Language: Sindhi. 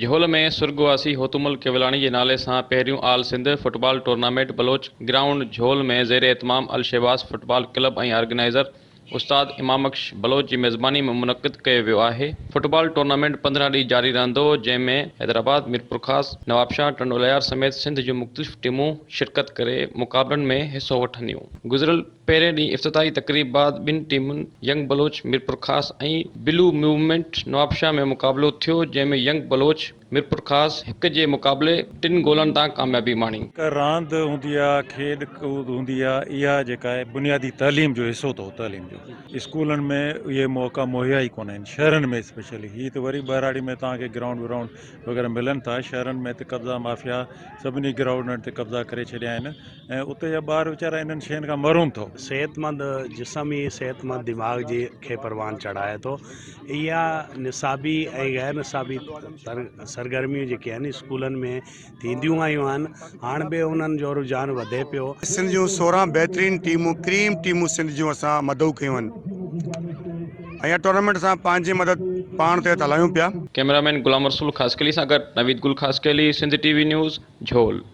جهول ۾ سرڳواسي هوتومل ڪيولاڻي جي نالي سان پهريون all Sindh football tournament Baloch ground Jhol ۾ زير اهتمام الشهباز فٽبال ڪلب ۽ آرگنائيزر استاد امامبخش بلوچ جي ميزباني ۾ منعقد ڪيو ويو آهي. فٽبال ٽورنامينٽ 15 ڏينهن جاري رهندو جنهن ۾ حيدرآباد، ميرپورخاص، نوابشاهه، ٽنڊوالهيار سميت سنڌ جون مختلف ٽيمون شرڪت ڪري مقابلن ۾ حصو وٺنديون. گذريل پهرين ڏينهن افتتاحي تقريب بعد ٻن ٽيمن ينگ بلوچ ميرپورخاص ۽ بلو موومينٽ نوابشاهه ۾ مقابلو ٿيو جنهن ۾ ينگ بلوچ ميرپورخاص هڪ جي مقابلي ٽن گولن تان ڪاميابي ماڻي. هڪ راند هوندي آ کيڏ ڪود هوندي آ اها جيڪا آهي بنيادي تعليم جو حصو اٿو تعليم جو اسڪولن ۾ اهي موقعا مهيا ئي ڪونه آهن شهرن ۾ اسپيشلي هي ته وري ٻهراڙي ۾ توهان کي گرائونڊ ورائونڊ وغيره ملن ٿا شهرن ۾ ته قبضا مافيا سڀني گرائونڊن تي قبضا ڪري ڇڏيا آهن ۽ اتي جا ٻار ويچارا انهن شين کان محروم ٿو. صحتمند جسم ئي صحتمند دماغ جي کي پروان چڙهائي ٿو. اها نصابي ۽ غير نصابي سرگرميون جيڪي آهن اسڪولن ۾ ٿينديون آيون آهن هاڻ به انهن جو رجحان وڌي پيو. سنڌ جون 16 بهترين ٽيمون ڪريم ٽيمون سنڌ جون اسان مدعو ڪيون آهن ۽ اها ٽورنامينٽ اسان پنهنجي مدد پاڻ تحت هلايون پيا. ڪئميرا مين غلام رسول خاصخيلي سان گڏ Naveed Gul Khaskheli, Sindh T V news, Jhol.